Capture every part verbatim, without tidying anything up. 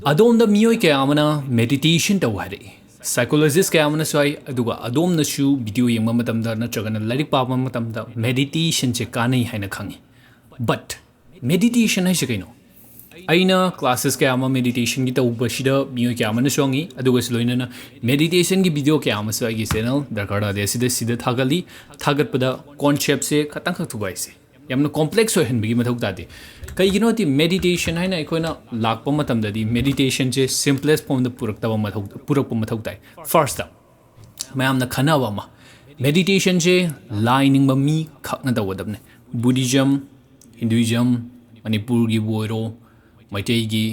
ꯑꯗꯣꯝꯗ ꯃꯤꯑꯣꯏ ꯀꯌꯥ ꯑꯃꯅ meditation ꯇꯧ ꯍꯥꯏꯔꯛꯏ꯫ Psychologist ꯀꯌꯥ ꯑꯃꯅꯁꯨ ꯍꯥꯏ, ꯑꯗꯨꯒ ꯑꯗꯣꯝꯅꯁꯨ video ꯌꯦꯡꯕ ꯃꯇꯝꯗ ꯅꯠꯇ꯭ꯔꯒꯅ ꯂꯥꯏꯔꯤꯛ ꯄꯥꯕ ꯃꯇꯝꯗ meditationꯁꯦ ꯀꯥꯟꯅꯩ ꯍꯥꯏꯅ ꯈꯪꯉꯤ꯫ But meditation ꯍꯥꯏꯁꯦ ꯀꯩꯅꯣ? ꯑꯩꯅ classes ꯀꯌꯥ ꯑꯃ meditationꯒꯤ ꯇꯧꯕꯁꯤꯗ ꯃꯤꯑꯣꯏ ꯀꯌꯥ ꯑꯃꯅꯁꯨ ꯍꯪꯉꯤ, ꯑꯗꯨꯒꯁꯨ ꯂꯣꯏꯅꯅ meditationꯒꯤ video ꯀꯌꯥ ꯑꯃꯁꯨ ꯑꯩꯒꯤ channel ꯗꯔꯀꯥꯔ ꯇꯥꯗꯦ ꯑꯁꯤꯗ, ꯁꯤꯗ ꯊꯥꯒꯠꯂꯤ꯫ ꯊꯥꯒꯠꯄꯗ conceptꯁꯦ ꯈꯇꯪꯈꯛ ꯊꯨꯒꯥꯏꯁꯦ, ꯌꯥꯝꯅ complex ꯑꯣꯏꯍꯟꯕꯒꯤ ꯃꯊꯧ ꯇꯥꯗꯦ꯫ ꯀꯩꯒꯤꯅꯣꯗꯤ meditation ꯍꯥꯏꯅ ꯑꯩꯈꯣꯏꯅ ꯂꯥꯛꯄ ꯃꯇꯝꯗꯗꯤ meditationꯁꯦ simplest formꯗ ꯄꯨꯔꯛꯇꯕ ꯃꯊꯧ, ꯄꯨꯔꯛꯄ ꯃꯊꯧ ꯇꯥꯏ꯫ Firstꯇ ꯃꯌꯥꯝꯅ ꯈꯟꯅꯕ ꯑꯃ, meditationꯁꯦ ꯂꯥꯏ ꯅꯤꯡꯕ ꯃꯤ ꯈꯛꯅ ꯇꯧꯒꯗꯕꯅꯦ꯫ Buddhism, Hinduism, ꯃꯅꯤꯄꯨꯔꯒꯤꯕꯨ ꯑꯣꯏꯔꯣ, ꯃꯩꯇꯩꯒꯤ,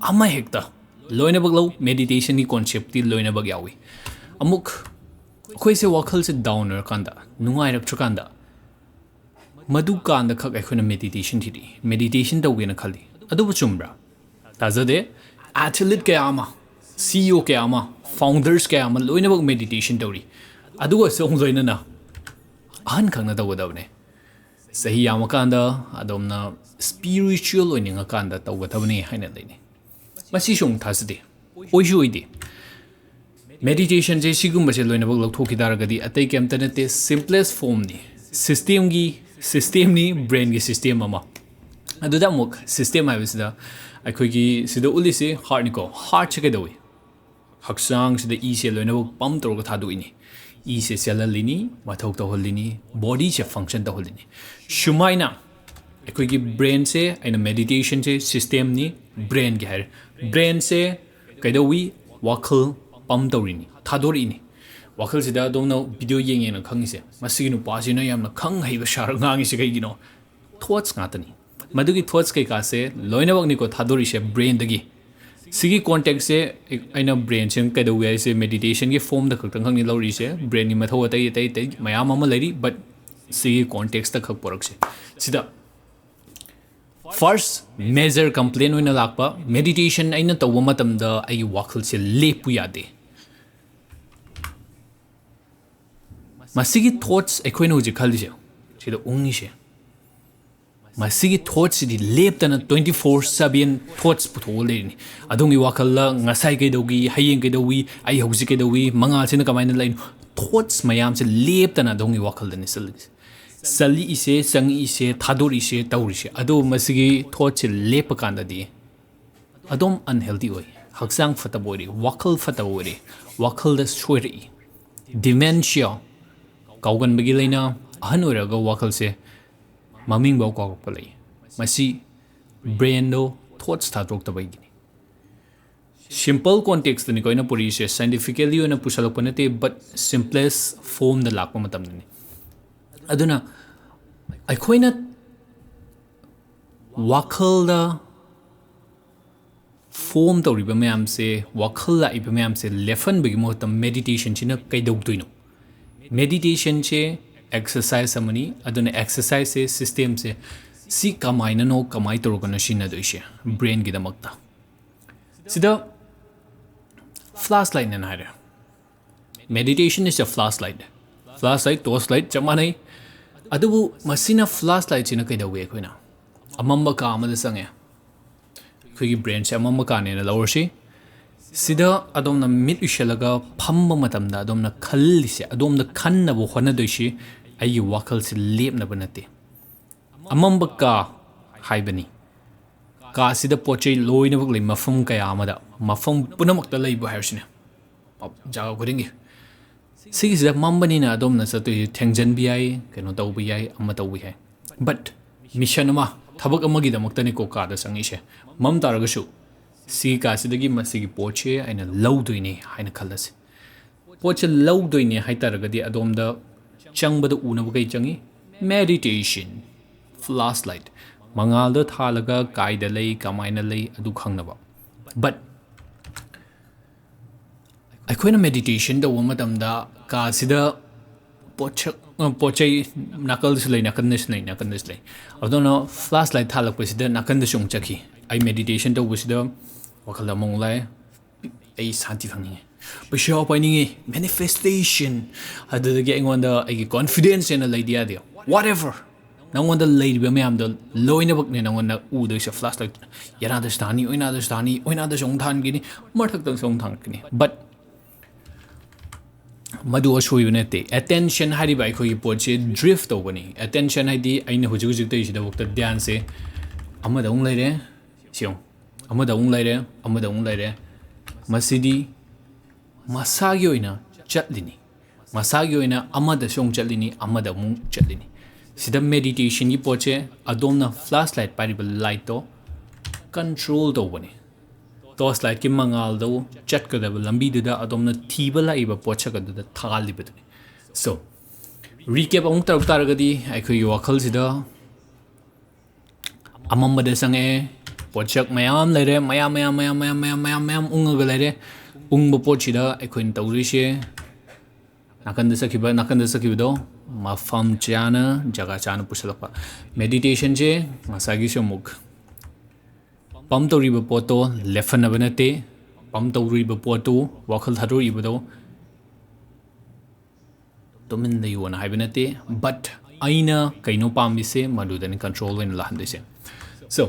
ꯑꯃ ꯍꯦꯛꯇ ꯂꯣꯏꯅꯃꯛ ꯂꯧ, meditationꯒꯤ conceptꯇꯤ ꯂꯣꯏꯅꯃꯛ ꯌꯥꯎꯏ꯫ ꯑꯃꯨꯛ ꯑꯩꯈꯣꯏꯁꯦ ꯋꯥꯈꯜꯁꯦ down ꯑꯣꯏꯔꯀꯥꯟꯗ, ꯅꯨꯡꯉꯥꯏꯔꯛꯇ꯭ꯔꯀꯥꯟꯗ, ꯃꯗꯨꯀꯥꯟꯗ ꯈꯛ ꯑꯩꯈꯣꯏꯅ meditation ꯊꯤꯔꯛꯏ, meditation ꯇꯧꯒꯦꯅ ꯈꯜꯂꯤ꯫ ꯑꯗꯨꯕꯨ ꯆꯨꯝꯕ꯭ꯔꯥ? ꯊꯥꯖꯗꯦ꯫ Athlete ꯀꯌꯥ ꯑꯃ, CEO ꯀꯌꯥ ꯑꯃ, founders ꯀꯌꯥ ꯑꯃ ꯂꯣꯏꯅꯃꯛ meditation ꯇꯧꯔꯤ꯫ ꯑꯗꯨꯒꯁꯨ ꯑꯃꯨꯛ ꯂꯣꯏꯅꯅ ꯑꯍꯟ ꯈꯛꯅ ꯇꯧꯒꯗꯕꯅꯦ꯫ ꯆꯍꯤ ꯌꯥꯝꯃꯀꯥꯟꯗ ꯑꯗꯣꯝꯅ spiritual ꯑꯣꯏꯅꯤꯡꯉꯀꯥꯟꯗ ꯇꯧꯒꯗꯕꯅꯤ ꯍꯥꯏꯅ ꯂꯩꯅꯩ꯫ ꯃꯁꯤꯁꯨ ꯑꯃꯨꯛ ꯊꯥꯖꯗꯦ꯫ ꯑꯣꯏꯁꯨ ꯑꯣꯏꯗꯦ꯫ Meditationꯁꯦ ꯁꯤꯒꯨꯝꯕꯁꯦ ꯂꯣꯏꯅꯃꯛ ꯂꯧꯊꯣꯛꯈꯤ ꯇꯥꯔꯒꯗꯤ ꯑꯇꯩ ꯀꯩꯝꯇ ꯅꯠꯇꯦ, simplest formꯅꯤ꯫ Systemꯒꯤ systemꯅꯤ, brainꯒꯤ system ꯑꯃ꯫ ꯑꯗꯨꯗ ꯑꯃꯨꯛ system ꯍꯥꯏꯕꯁꯤꯗ ꯑꯩꯈꯣꯏꯒꯤ ꯁꯤꯗ ꯎꯠꯂꯤꯁꯦ heartꯅꯤꯀꯣ꯫ Heartꯁꯦ ꯀꯩꯗꯧꯏ? ꯍꯛꯆꯥꯡꯁꯤꯗ ꯏꯁꯦ ꯂꯣꯏꯅꯃꯛ pump ꯇꯧꯔꯒ ꯊꯥꯗꯣꯛꯏꯅꯤ꯫ ꯏꯁꯦ ꯆꯦꯜꯍꯜꯂꯤꯅꯤ, ꯃꯊꯧ ꯇꯧꯍꯜꯂꯤꯅꯤ, bodyꯁꯦ function ꯇꯧꯍꯜꯂꯤꯅꯤ꯫ ꯁꯨꯃꯥꯏꯅ ꯑꯩꯈꯣꯏꯒꯤ brainꯁꯦ, ꯑꯩꯅ meditationꯁꯦ systemꯅꯤ, brainꯒꯤ ꯍꯥꯏꯔꯦ꯫ Brainꯁꯦ ꯀꯩꯗꯧꯏ? ꯋꯥꯈꯜ pump ꯇꯧꯔꯤꯅꯤ, ꯊꯥꯗꯣꯔꯛꯏꯅꯤ꯫ ꯋꯥꯈꯜꯁꯤꯗ ꯑꯗꯣꯝꯅ video ꯌꯦꯡ ꯌꯦꯡꯅ ꯈꯪꯉꯤꯁꯦ, "ꯃꯁꯤꯒꯤ ꯅꯨꯄꯥꯁꯤꯅ ꯌꯥꯝꯅ ꯈꯪ ꯍꯩꯕ ꯁꯥꯔ ꯉꯥꯡꯉꯤꯁꯦ ꯀꯩꯒꯤꯅꯣ?" Thoughts ꯉꯥꯛꯇꯅꯤ꯫ ꯃꯗꯨꯒꯤ thoughts ꯀꯩꯀꯥꯁꯦ ꯂꯣꯏꯅꯃꯛꯅꯤꯀꯣ ꯊꯥꯗꯣꯔꯤꯁꯦ brainꯗꯒꯤ꯫ ꯁꯤꯒꯤ contextꯁꯦ ꯑꯩꯅ brainꯁꯦ ꯀꯩꯗꯧꯒꯦ ꯍꯥꯏꯁꯦ meditationꯒꯤ formꯗ ꯈꯛꯇꯪ ꯈꯛꯅꯤ ꯂꯧꯔꯤꯁꯦ꯫ Brainꯒꯤ ꯃꯊꯧ ꯑꯇꯩ ꯑꯇꯩ ꯑꯇꯩ ꯃꯌꯥꯝ ꯑꯃ ꯂꯩꯔꯤ, but ꯁꯤꯒꯤ contextꯇ ꯈꯛ ꯄꯣꯔꯛꯁꯦ꯫ ꯁꯤꯗ first major complaint ꯑꯣꯏꯅ ꯂꯥꯛꯄ, meditation ꯑꯩꯅ ꯇꯧꯕ ꯃꯇꯝꯗ ꯑꯩꯒꯤ ꯋꯥꯈꯜꯁꯦ ꯂꯦꯞꯄꯨ ꯌꯥꯗꯦ꯫ ꯃꯁꯤꯒꯤ thoughts ꯑꯩꯈꯣꯏꯅ ꯍꯧꯖꯤꯛ ꯈꯜꯂꯤꯁꯦ, ꯁꯤꯗ ꯎꯪꯉꯤꯁꯦ, ꯃꯁꯤꯒꯤ ꯊꯣꯠꯁꯤꯗꯤ ꯂꯦꯞꯇꯅ twenty four seven ꯊꯣꯠꯁ ꯄꯨꯊꯣꯛꯑ ꯂꯩꯔꯤꯅꯤ꯫ ꯑꯗꯣꯝꯒꯤ ꯋꯥꯈꯜꯗ ꯉꯁꯥꯏ ꯀꯩꯗꯧꯈꯤ, ꯍꯌꯦꯡ ꯀꯩꯗꯧꯏ, ꯑꯩ ꯍꯧꯖꯤꯛ ꯀꯩꯗꯧꯏ, ꯃꯉꯥꯜꯁꯤꯅ ꯀꯃꯥꯏꯅ ꯂꯩꯅꯣ, ꯊꯣꯠꯁ ꯃꯌꯥꯝꯁꯦ ꯂꯦꯞꯇꯅ ꯑꯗꯣꯝꯒꯤ ꯋꯥꯈꯜꯗꯅꯤ ꯆꯠꯂꯤꯁꯦ꯫ ꯆꯠꯂꯛꯏꯁꯦ, ꯆꯪꯉꯛꯏꯁꯦ, ꯊꯥꯗꯣꯔꯛꯏꯁꯦ, ꯇꯧꯔꯤꯁꯦ꯫ ꯑꯗꯣ ꯃꯁꯤꯒꯤ ꯊꯣꯠꯁꯦ ꯂꯦꯞꯄ ꯀꯥꯟꯗꯗꯤ ꯑꯗꯨꯝ ꯑꯟꯍꯦꯜꯗꯤ ꯑꯣꯏ, ꯍꯛꯆꯥꯡ ꯐꯠꯇꯕ ꯑꯣꯏꯔꯤ, ꯋꯥꯈꯜ ꯐꯠꯇꯕ ꯑꯣꯏꯔꯤ, ꯋꯥꯈꯜꯗ ꯁꯣꯏꯔꯛꯏ꯫ ꯗꯤꯃꯦꯟꯁꯤꯌꯥ, ꯀꯥꯎꯒꯟꯕꯒꯤ ꯂꯥꯏꯅꯥ, ꯑꯍꯟ ꯑꯣꯏꯔꯒ ꯋꯥꯈꯜꯁꯦ ꯃꯃꯤꯡꯐꯥꯎ ꯀꯥꯎꯔꯛꯄ ꯂꯩ꯫ ꯃꯁꯤ ꯕ꯭ꯔꯦꯟꯗꯣ ꯊꯣꯠꯁ ꯊꯥꯗꯣꯔꯛꯇꯕꯒꯤꯅꯤ꯫ ꯁꯤꯝꯄꯜ ꯀꯣꯟꯇꯦꯛꯁꯇꯅꯤꯀꯣ ꯑꯩꯅ ꯄꯨꯔꯛꯏꯁꯦ, ꯁꯥꯏꯟꯇꯤꯐꯤꯀꯦꯜꯂꯤ ꯑꯣꯏꯅ ꯄꯨꯁꯜꯂꯛꯄ ꯅꯠꯇꯦ, ꯕꯠ ꯁꯤꯝꯄ꯭ꯂꯦꯁ ꯐꯣꯝꯗ ꯂꯥꯛꯄ ꯃꯇꯝꯗꯅꯤ꯫ ꯑꯗꯨꯅ ꯑꯩꯈꯣꯏꯅ ꯋꯥꯈꯜꯗ ꯐꯣꯝ ꯇꯧꯔꯤꯕ ꯃꯌꯥꯝꯁꯦ, ꯋꯥꯈꯜ ꯂꯥꯛꯏꯕ ꯃꯌꯥꯝꯁꯦ ꯂꯦꯞꯍꯟꯕꯒꯤ ꯃꯍꯨꯠꯇ ꯃꯦꯗꯤꯇꯦꯁꯟꯁꯤꯅ ꯀꯩꯗꯧꯗꯣꯏꯅꯣ? ꯃꯦꯗꯤꯇꯦꯁꯟꯁꯦ ꯑꯦꯛꯁꯔꯁꯥꯏꯁ ꯑꯃꯅꯤ꯫ ꯑꯗꯨꯅ ꯑꯦꯛꯁꯔꯁꯥꯏꯁꯁꯦ, ꯁꯤꯁꯇꯦꯝꯁꯦ, ꯁꯤ ꯀꯃꯥꯏꯅꯅꯣ, ꯀꯃꯥꯏꯅ ꯇꯧꯔꯒꯅꯣ ꯁꯤꯖꯤꯟꯅꯗꯣꯏꯁꯦ ꯕ꯭ꯔꯦꯟꯒꯤꯗꯃꯛꯇ? ꯁꯤꯗ ꯐ꯭ꯂꯥꯁ ꯂꯥꯏꯠꯅꯦꯅ ꯍꯥꯏꯔꯦ꯫ Meditation is a flashlight. Flash light, torch light ꯆꯞ ꯃꯥꯟꯅꯩ꯫ ꯑꯗꯨꯕꯨ ꯃꯁꯤꯅ, ꯐ꯭ꯂꯥꯁ ꯂꯥꯏꯠꯁꯤꯅ ꯀꯩꯗꯧꯋꯤ? ꯑꯩꯈꯣꯏꯅ ꯑꯃꯝꯕ ꯀꯥ ꯑꯃꯗ ꯆꯪꯉꯦ꯫ ꯑꯩꯈꯣꯏꯒꯤ ꯕ꯭ꯔꯦꯟꯁꯦ ꯑꯃꯝꯕ ꯀꯥꯅꯦꯅ ꯂꯧꯔꯁꯤ꯫ ꯁꯤꯗ ꯑꯗꯣꯝꯅ ꯃꯤꯠ ꯎꯏꯁꯜꯂꯒ ꯐꯝꯕ ꯃꯇꯝꯗ ꯑꯗꯣꯝꯅ ꯈꯜꯂꯤꯁꯦ, ꯑꯗꯣꯝꯅ ꯈꯟꯅꯕ ꯍꯣꯠꯅꯗꯣꯏꯁꯤ ꯑꯩꯒꯤ ꯋꯥꯈꯜꯁꯦ ꯂꯦꯞꯅꯕ ꯅꯠꯇꯦ꯫ ꯑꯃꯝꯕ ꯀꯥ ꯍꯥꯏꯕꯅꯤ꯫ ꯀꯥꯁꯤꯗ ꯄꯣꯠ ꯆꯩ ꯂꯣꯏꯅꯃꯛ ꯂꯩ, ꯃꯐꯝ ꯀꯌꯥ ꯑꯃꯗ, ꯃꯐꯝ ꯄꯨꯝꯅꯃꯛꯇ ꯂꯩꯕ ꯍꯥꯏꯔꯁꯤꯅꯦ, ꯖꯒꯥ ꯈꯨꯗꯤꯡꯒꯤ꯫ ꯁꯤꯒꯤꯁꯤꯗ ꯃꯝꯕꯅꯤꯅ ꯑꯗꯣꯝꯅ ꯆꯠꯇꯣꯏꯁꯦ ꯊꯦꯡꯖꯟꯕ ꯌꯥꯏ, ꯀꯩꯅꯣ ꯇꯧꯕ ꯌꯥꯏ, ꯑꯃ ꯇꯧꯕ ꯌꯥꯏ꯫ ꯕꯠ ꯃꯤꯁꯟ ꯑꯃ, ꯊꯕꯛ ꯑꯃꯒꯤꯗꯃꯛꯇꯅꯤꯀꯣ ꯀꯥꯗ ꯆꯪꯉꯤꯁꯦ꯫ ꯃꯝ ꯇꯥꯔꯒꯁꯨ ꯁꯤꯒꯤ ꯀꯥꯁꯤꯗꯒꯤ ꯃꯁꯤꯒꯤ ꯄꯣꯠꯁꯦ ꯑꯩꯅ ꯂꯧꯗꯣꯏꯅꯦ ꯍꯥꯏꯅ ꯈꯜꯂꯁꯤ꯫ ꯄꯣꯠꯁꯦ ꯂꯧꯗꯣꯏꯅꯦ ꯍꯥꯏ ꯇꯥꯔꯒꯗꯤ ꯑꯗꯣꯝꯗ ꯆꯪꯕꯗ ꯎꯅꯕ ꯀꯩ ꯆꯪꯉꯤ? ꯃꯦꯗꯤꯇꯦꯁꯟ, ꯐ꯭ꯂꯥꯁ ꯂꯥꯏꯠ, ꯃꯉꯥꯜꯗꯣ ꯊꯥꯜꯂꯒ ꯀꯥꯏꯗ ꯂꯩ, ꯀꯃꯥꯏꯅ ꯂꯩ, ꯑꯗꯨ ꯈꯪꯅꯕ꯫ ꯕꯠ ꯑꯩꯈꯣꯏꯅ ꯃꯦꯗꯤꯇꯦꯁꯟ ꯇꯧꯕ ꯃꯇꯝꯗ ꯀꯥꯁꯤꯗ ꯄꯣꯠꯁꯛ, ꯄꯣꯠ ꯆꯩ ꯅꯥꯀꯜꯗꯁꯨ ꯂꯩ, ꯅꯥꯀꯟꯗꯁꯨ ꯂꯩ, ꯅꯥꯀꯟꯗꯁꯨ ꯂꯩ꯫ ꯑꯗꯨꯅ ꯐ꯭ꯂꯥꯁ ꯂꯥꯏꯠ ꯊꯥꯜꯂꯛꯄꯁꯤꯗ ꯅꯥꯀꯟꯗꯁꯨ ꯑꯃꯨꯛ ꯆꯠꯈꯤ꯫ ꯑꯩ ꯃꯦꯗꯤꯇꯦꯁꯟ ꯇꯧꯕꯁꯤꯗ ꯋꯥꯈꯜ ꯑꯃꯃꯨꯛ ꯂꯥꯛꯑꯦ, ꯑꯩ ꯁꯥꯟꯇꯤ ꯐꯪꯅꯤꯡꯉꯦ, ꯄꯩꯁꯥ ꯄꯥꯏꯅꯤꯡꯉꯦ, ꯃꯦꯅꯤꯐꯦꯁꯇꯦꯁꯟ, ꯑꯗꯨꯗꯒꯤ ꯑꯩꯉꯣꯟꯗ ꯑꯩꯒꯤ ꯀꯣꯟꯐꯤꯗꯦꯟꯁ ꯍꯦꯟꯅ ꯂꯩꯗ ꯌꯥꯗꯦ, ꯋꯥꯠ ꯑꯦꯚꯔ꯫ ꯅꯪꯉꯣꯟꯗ ꯂꯩꯔꯤꯕ ꯃꯌꯥꯝꯗꯣ ꯂꯣꯏꯅꯃꯛꯅꯦ ꯅꯪꯉꯣꯟꯗ ꯎꯗꯣꯏꯁꯦ ꯐ꯭ꯂꯥꯁ ꯂꯥꯏꯠꯇꯨꯅ꯫ ꯌꯦꯅꯥꯗꯁꯨ ꯊꯥꯅꯤ, ꯑꯣꯏꯅꯥꯗꯁꯨ ꯊꯥꯅꯤ, ꯑꯣꯏꯅꯥꯗꯁꯨ ꯑꯃꯨꯛ ꯊꯥꯟꯈꯤꯅꯤ, ꯃꯊꯛꯇꯁꯨ ꯑꯃꯨꯛ ꯊꯥꯟꯈꯤꯅꯤ꯫ But ꯃꯗꯨ ꯑꯁꯣꯏꯕ ꯅꯠꯇꯦ꯫ ꯑꯦꯇꯦꯟꯁꯟ ꯍꯥꯏꯔꯤꯕ ꯑꯩꯈꯣꯏꯒꯤ ꯄꯣꯠꯁꯦ ꯗ꯭ꯔꯤꯐ ꯇꯧꯕꯅꯤ꯫ ꯑꯦꯇꯦꯟꯁꯟ ꯍꯥꯏꯗꯤ ꯑꯩꯅ ꯍꯧꯖꯤꯛ ꯍꯧꯖꯤꯛ ꯇꯧꯔꯤꯁꯤꯗꯐꯥꯎꯗ ꯙ꯭ꯌꯥꯟꯁꯦ ꯑꯃꯗ ꯑꯃꯨꯛ ꯂꯩꯔꯦ, ꯁꯤ ꯌꯦꯡꯉꯨ, ꯑꯃꯗ ꯑꯃꯨꯛ ꯂꯩꯔꯦ, ꯑꯃꯗ ꯑꯃꯨꯛ ꯂꯩꯔꯦ꯫ ꯃꯁꯤꯗꯤ ꯃꯁꯥꯒꯤ ꯑꯣꯏꯅ ꯆꯠꯂꯤꯅꯤ꯫ ꯃꯁꯥꯒꯤ ꯑꯣꯏꯅ ꯑꯃꯗꯁꯨ ꯑꯃꯨꯛ ꯆꯠꯂꯤꯅꯤ, ꯑꯃꯗ ꯑꯃꯨꯛ ꯆꯠꯂꯤꯅꯤ꯫ ꯁꯤꯗ ꯃꯦꯗꯤꯇꯦꯁꯟꯒꯤ ꯄꯣꯠꯁꯦ ꯑꯗꯣꯝꯅ ꯐ꯭ꯂꯥꯁ ꯂꯥꯏꯠ ꯄꯥꯏꯔꯤꯕ ꯂꯥꯏꯠꯇꯣ ꯀꯟꯇ꯭ꯔꯣꯜ ꯇꯧꯕꯅꯤ꯫ ꯇꯣꯔꯆ ꯂꯥꯏꯠꯀꯤ ꯃꯉꯥꯜꯗꯨ ꯆꯠꯀꯗꯕ ꯂꯝꯕꯤꯗꯨꯗ ꯑꯗꯣꯝꯅ ꯊꯤꯕ ꯂꯥꯛꯏꯕ ꯄꯣꯠꯁꯛ ꯑꯗꯨꯗ ꯊꯥꯜꯂꯤꯕꯗꯨꯅꯤ꯫ So, ꯔꯤꯀꯦꯞ ꯑꯃꯨꯛ ꯇꯧꯔꯛ ꯇꯥꯔꯒꯗꯤ ꯑꯩꯈꯣꯏꯒꯤ ꯋꯥꯈꯜꯁꯤꯗ ꯑꯃꯝꯕꯗ ꯆꯪꯉꯛꯑꯦ, ꯄꯣꯠꯁꯛ ꯃꯌꯥꯝ ꯂꯩꯔꯦ, ꯃꯌꯥꯝ ꯃꯌꯥꯝ ꯃꯌꯥꯝ ꯃꯌꯥꯝ ꯃꯌꯥꯝ ꯃꯌꯥꯝ ꯃꯌꯥꯝ ꯎꯪꯉꯒ ꯂꯩꯔꯦ꯫ ꯎꯪꯕ ꯄꯣꯠꯁꯤꯗ ꯑꯩꯈꯣꯏꯅ ꯇꯧꯗꯣꯏꯁꯦ ꯅꯥꯀꯟꯗ ꯆꯠꯈꯤꯕ, ꯅꯥꯀꯟꯗ ꯆꯠꯈꯤꯕꯗꯣ ꯃꯐꯝ ꯆꯥꯅ, ꯖꯒꯥ ꯆꯥꯅ ꯄꯨꯁꯜꯂꯛꯄ꯫ ꯃꯦꯗꯤꯇꯦꯁꯟꯁꯦ ꯉꯁꯥꯏꯒꯤꯁꯨ ꯑꯃꯨꯛ ꯄꯝ ꯇꯧꯔꯤꯕ ꯄꯣꯠꯇꯣ ꯂꯦꯞꯍꯟꯅꯕ ꯅꯠꯇꯦ, ꯄꯝ ꯇꯧꯔꯤꯕ ꯄꯣꯠꯇꯨ, ꯋꯥꯈꯜ ꯊꯥꯗꯣꯔꯛꯏꯕꯗꯣ ꯇꯨꯃꯤꯟ ꯂꯩꯌꯣꯅ ꯍꯥꯏꯕ ꯅꯠꯇꯦ, but ꯑꯩꯅ ꯀꯩꯅꯣ ꯄꯥꯝꯃꯤꯁꯦ ꯃꯗꯨꯗꯅꯤ ꯀꯟꯇ꯭ꯔꯣꯜ ꯑꯣꯏꯅ ꯂꯥꯛꯍꯟꯗꯣꯏꯁꯦ꯫ So,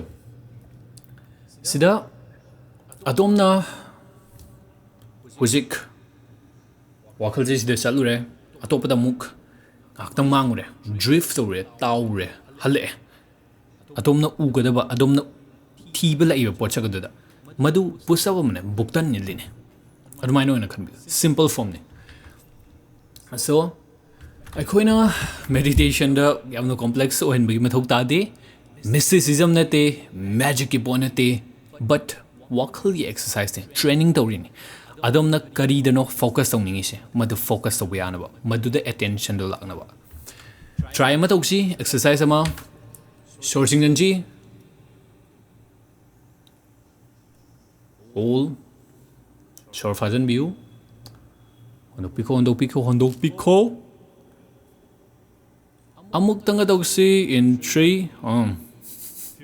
ꯁꯤꯗ ꯑꯗꯣꯝꯅ ꯍꯧꯖꯤꯛ ꯋꯥꯈꯜꯁꯦ ꯁꯤꯗ ꯆꯠꯂꯨꯔꯦ, ꯑꯇꯣꯞꯄꯗ ꯑꯃꯨꯛ ꯉꯥꯏꯍꯥꯛꯇꯪ ꯃꯥꯡꯉꯨꯔꯦ, ꯗ꯭ꯔꯤꯐ ꯇꯧꯔꯦ, ꯇꯥꯎꯔꯦ, ꯍꯜꯂꯛꯑꯦ꯫ ꯑꯗꯣꯝꯅ ꯎꯒꯗꯕ, ꯑꯗꯣꯝꯅ ꯊꯤꯕ ꯂꯥꯛꯏꯕ ꯄꯣꯠꯁꯛ ꯑꯗꯨꯗ ꯃꯗꯨ ꯄꯨꯁꯞ ꯑꯃꯅꯦ, ꯕꯨꯛꯇꯟ ꯅꯤꯜꯂꯤꯅꯦ꯫ ꯑꯗꯨꯃꯥꯏꯅ ꯑꯣꯏꯅ ꯈꯟꯕꯤꯌꯨ, ꯁꯤꯝꯄꯜ ꯐꯣꯝꯅꯤ꯫ So, ꯑꯩꯈꯣꯏꯅ ꯃꯦꯗꯤꯇꯦꯁꯟꯗ ꯌꯥꯝꯅ ꯀꯣꯝꯄ꯭ꯂꯦꯛꯁ ꯑꯣꯏꯍꯟꯕꯒꯤ ꯃꯊꯧ ꯇꯥꯗꯦ꯫ ꯃꯤꯁꯇꯤꯁꯤꯖꯝ ꯅꯠꯇꯦ, ꯃꯦꯖꯤꯛꯀꯤ ꯄꯣꯠ ꯅꯠꯇꯦ, but ꯋꯥꯈꯜꯒꯤ ꯑꯦꯛꯁꯔꯁꯥꯏꯁꯅꯦ, ꯇ꯭ꯔꯦꯅꯤꯡ ꯇꯧꯔꯤꯅꯤ꯫ ꯑꯗꯣꯝꯅ ꯀꯔꯤꯗꯅꯣ ꯐꯣꯀꯁ ꯇꯧꯅꯤꯡꯉꯤꯁꯦ, ꯃꯗꯨ ꯐꯣꯀꯁ ꯇꯧꯕ ꯌꯥꯅꯕ, ꯃꯗꯨꯗ ꯑꯦꯇꯦꯟꯁꯟꯗꯣ ꯂꯥꯛꯅꯕ꯫ ꯇ꯭ꯔꯥꯏ ꯑꯃ ꯇꯧꯁꯤ, ꯑꯦꯛꯁꯔꯁꯥꯏꯁ ꯑꯃ꯫ ꯁꯣꯔ ꯆꯤꯡꯁꯤꯟꯁꯤ꯫ ꯍꯣꯜ꯫ ꯁꯣꯔ ꯐꯥꯖꯤꯟꯕꯤꯌꯨ꯫ ꯍꯣꯟꯗꯣꯛꯄꯤꯈꯣ, ꯍꯣꯟꯗꯣꯛꯄꯤꯈꯣ, ꯍꯣꯟꯗꯣꯛꯄꯤꯈꯣ꯫ ꯑꯃꯨꯛꯇꯪꯒ ꯇꯧꯁꯤ꯫ In three, um,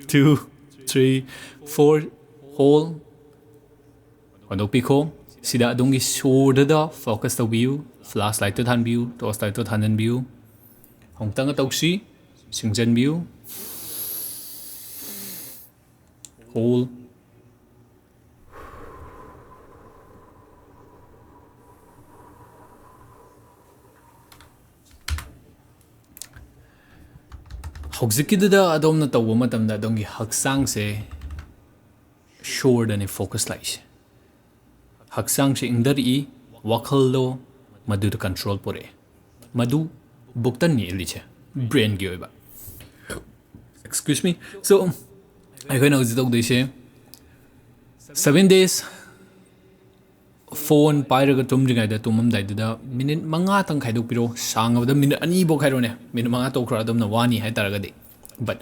two, three, four, hold꯫ ꯍꯣꯟꯗꯣꯛꯄꯤꯈꯣ꯫ ꯁꯤꯗ ꯑꯗꯣꯝꯒꯤ ꯁꯣꯔꯗꯨꯗ ꯐꯣꯀꯁ ꯇꯧꯕꯤꯌꯨ꯫ ꯐ꯭ꯂꯥꯁ ꯂꯥꯏꯠꯇꯨ ꯊꯥꯟꯕꯤꯌꯨ, ꯇꯣꯔꯆ ꯂꯥꯏꯠꯇꯨ ꯊꯥꯟꯖꯟꯕꯤꯌꯨ꯫ ꯑꯃꯨꯛꯇꯪꯒ ꯇꯧꯁꯤ꯫ ꯁꯤꯡꯖꯟꯕꯤꯌꯨ꯫ Hold. ꯍꯧꯖꯤꯛꯀꯤꯗꯨꯗ ꯑꯗꯣꯝꯅ ꯇꯧꯕ ꯃꯇꯝꯗ ꯑꯗꯣꯝꯒꯤ ꯍꯛꯆꯥꯡꯁꯦ ꯁꯣꯔꯗꯅꯦ focus ꯂꯥꯛꯏꯁꯦ꯫ ꯍꯛꯆꯥꯡꯁꯦ ꯏꯪꯊꯔꯛꯏ, ꯋꯥꯈꯜꯗꯣ ꯃꯗꯨꯗ control ꯄꯨꯔꯛꯑꯦ꯫ ꯃꯗꯨ ꯕꯨꯛꯇꯟꯅꯤ ꯏꯜꯂꯤꯁꯦ, brainꯒꯤ ꯑꯣꯏꯕ꯫ Excuse me. So, ꯑꯩꯈꯣꯏꯅ ꯍꯧꯖꯤꯛ ꯇꯧꯗꯣꯏꯁꯦ seven days phone ꯄꯥꯏꯔꯒ ꯇꯨꯝꯗ꯭ꯔꯤꯉꯩꯗ, ꯇꯨꯝꯃꯝꯗꯥꯏꯗꯨꯗ ꯃꯤꯅꯤꯠ ꯃꯉꯥꯇꯪ ꯈꯥꯏꯗꯣꯛꯄꯤꯔꯣ꯫ ꯁꯥꯡꯉꯕꯗ ꯃꯤꯅꯤꯠ ꯑꯅꯤꯐꯥꯎ ꯈꯥꯏꯔꯣꯅꯦ꯫ ꯃꯤꯅꯤꯠ ꯃꯉꯥ ꯇꯧꯈ꯭ꯔ ꯑꯗꯣꯝꯅ ꯋꯥꯅꯤ ꯍꯥꯏ ꯇꯥꯔꯒꯗꯤ꯫ But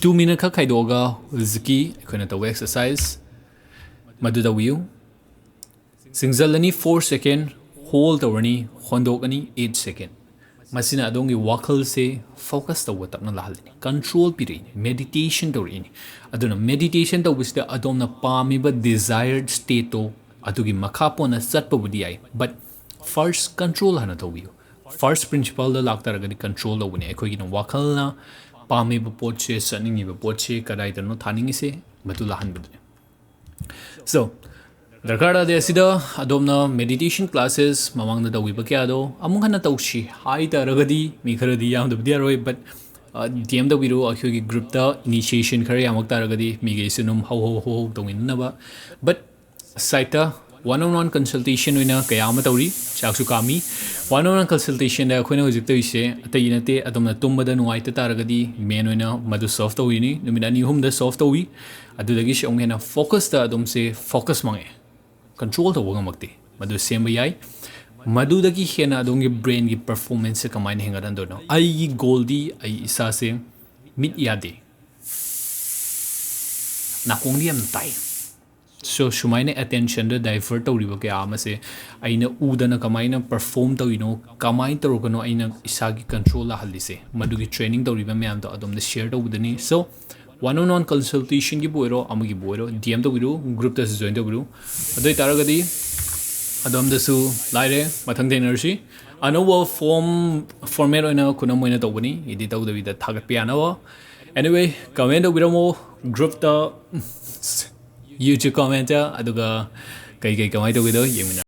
two minute ꯈꯛ ꯈꯥꯏꯗꯣꯛꯑꯒ ꯍꯧꯖꯤꯛꯀꯤ ꯑꯩꯈꯣꯏꯅ ꯇꯧꯕ exercise ꯃꯗꯨ ꯇꯧꯕꯤꯌꯨ꯫ ꯁꯤꯡꯖꯜꯂꯅꯤ four second, hold ꯇꯧꯔꯅꯤ, ꯍꯣꯟꯗꯣꯛꯑꯅꯤ eight second꯫ ꯃꯁꯤꯅ ꯑꯗꯣꯝꯒꯤ ꯋꯥꯈꯜꯁꯦ focus ꯇꯧꯕ ꯇꯞꯅ ꯂꯥꯛꯍꯜꯂꯤꯅꯤ, control ꯄꯤꯔꯛꯏꯅꯤ, meditation ꯇꯧꯔꯛꯏꯅꯤ꯫ ꯑꯗꯨꯅ meditation ꯇꯧꯕꯁꯤꯗ ꯑꯗꯣꯝꯅ ꯄꯥꯝꯃꯤꯕ desired stateꯇꯣ ꯑꯗꯨꯒꯤ ꯃꯈꯥ ꯄꯣꯟꯅ ꯆꯠꯄꯕꯨꯗꯤ ꯌꯥꯏ, but first control ꯍꯥꯟꯅ ꯇꯧꯕꯤꯌꯨ꯫ First principleꯗ ꯂꯥꯛꯇꯥꯔꯒꯗꯤ control ꯇꯧꯕꯅꯦ꯫ ꯑꯩꯈꯣꯏꯒꯤꯅ ꯋꯥꯈꯜꯅ ꯄꯥꯝꯃꯤꯕ ꯄꯣꯠꯁꯦ, ꯆꯠꯅꯤꯡꯉꯤꯕ ꯄꯣꯠꯁꯦ, ꯀꯗꯥꯏꯗꯅꯣ ꯊꯥꯅꯤꯡꯉꯤꯁꯦ, ꯃꯗꯨ ꯂꯥꯛꯍꯟꯕꯗꯨꯅꯦ꯫ So, ꯗꯔꯀꯥꯔ ꯇꯥꯗꯦ꯫ ꯑꯁꯤꯗ ꯑꯗꯣꯝꯅ meditation classes ꯃꯃꯥꯡꯗ ꯇꯧꯈꯤꯕ ꯀꯌꯥꯗꯣ ꯑꯃꯨꯛ ꯍꯟꯅ ꯇꯧꯁꯤ ꯍꯥꯏ ꯇꯥꯔꯒꯗꯤ, ꯃꯤ ꯈꯔꯗꯤ ꯌꯥꯝꯗꯕꯗꯤ ꯌꯥꯔꯣꯏ, but DM ꯇꯧꯕꯤꯔꯣ꯫ ꯑꯩꯈꯣꯏꯒꯤ groupꯇ initiation ꯈꯔ ꯌꯥꯝꯃꯛ ꯇꯥꯔꯒꯗꯤ ꯃꯤꯈꯩꯁꯨ ꯑꯗꯨꯝ ꯍꯧ ꯍꯧ ꯍꯧ ꯍꯧ ꯇꯧꯃꯤꯟꯅꯅꯕ꯫ But sideꯇ one on one consultation ꯑꯣꯏꯅ ꯀꯌꯥ ꯑꯃ ꯇꯧꯔꯤ꯫ ꯆꯥꯛꯁꯨ ꯀꯥꯝꯃꯤ꯫ One on one consultationꯗ ꯑꯩꯈꯣꯏꯅ ꯍꯧꯖꯤꯛ ꯇꯧꯔꯤꯁꯦ ꯑꯇꯩ ꯅꯠꯇꯦ, ꯑꯗꯣꯝꯅ ꯇꯨꯝꯕꯗ ꯅꯨꯡꯉꯥꯏꯇ ꯇꯥꯔꯒꯗꯤ main ꯑꯣꯏꯅ ꯃꯗꯨ solve ꯇꯧꯔꯤꯅꯤ꯫ ꯅꯨꯃꯤꯠ ꯑꯅꯤ ꯑꯍꯨꯝꯗ solve ꯇꯧꯏ꯫ ꯑꯗꯨꯗꯒꯤꯁꯨ ꯑꯃꯨꯛ ꯍꯦꯟꯅ focusꯇ ꯑꯗꯣꯝꯁꯦ focus ꯃꯥꯡꯉꯛꯑꯦ, control ꯇꯧꯕ ꯉꯝꯃꯛꯇꯦ꯫ ꯃꯗꯨ ꯁꯦꯝꯕ ꯌꯥꯏ꯫ ꯃꯗꯨꯗꯒꯤ ꯍꯦꯟꯅ ꯑꯗꯣꯝꯒꯤ brainꯒꯤ performanceꯁꯦ ꯀꯃꯥꯏꯅ ꯍꯦꯟꯒꯠꯍꯟꯗꯣꯏꯅꯣ? ꯑꯩꯒꯤ goalꯗꯤ ꯑꯩ ꯏꯁꯥꯁꯦ ꯃꯤꯠ ꯌꯥꯗꯦ, ꯅꯥꯀꯣꯡꯗꯤ ꯌꯥꯝꯅ ꯇꯥꯏ꯫ So, ꯁꯨꯃꯥꯏꯅ attentionꯗ divert ꯇꯧꯔꯤꯕ ꯀꯌꯥ ꯑꯃꯁꯦ ꯑꯩꯅ ꯎꯗꯅ ꯀꯃꯥꯏꯅ perform ꯇꯧꯔꯤꯅꯣ, ꯀꯃꯥꯏꯅ ꯇꯧꯔꯒꯅꯣ ꯑꯩꯅ ꯏꯁꯥꯒꯤ control ꯂꯥꯛꯍꯜꯂꯤꯁꯦ, ꯃꯗꯨꯒꯤ training ꯇꯧꯔꯤꯕ ꯃꯌꯥꯝꯗꯣ ꯑꯗꯣꯝꯗ share ꯇꯧꯕꯗꯅꯤ꯫ So, one on one consultationꯒꯤꯕꯨ ꯑꯣꯏꯔꯣ, ꯑꯃꯒꯤꯕꯨ ꯑꯣꯏꯔꯣ, DM ꯇꯧꯕꯤꯔꯨ, groupꯇꯁꯨ join ꯇꯧꯕꯤꯔꯨ꯫ ꯑꯗꯨ ꯑꯣꯏꯇꯥꯔꯒꯗꯤ ꯑꯗꯣꯝꯗꯁꯨ ꯂꯥꯏꯔꯦ, ꯃꯊꯪ ꯊꯦꯡꯅꯔꯁꯤ꯫ ꯑꯅꯧꯕ form format ꯑꯣꯏꯅ ꯈꯨꯅꯝ ꯑꯣꯏꯅ ꯇꯧꯕꯅꯤ, edit ꯇꯧꯗꯕꯤꯗ ꯊꯥꯒꯠꯄ ꯌꯥꯅꯕ꯫ Anyway, comment ꯇꯧꯕꯤꯔꯝꯃꯣ groupꯇ, YouTube commentꯇ, ꯑꯗꯨꯒ ꯀꯩ ꯀꯩ ꯀꯃꯥꯏꯅ ꯇꯧꯒꯦꯗꯣ ꯌꯦꯡꯃꯤꯟꯅꯔꯁꯤ꯫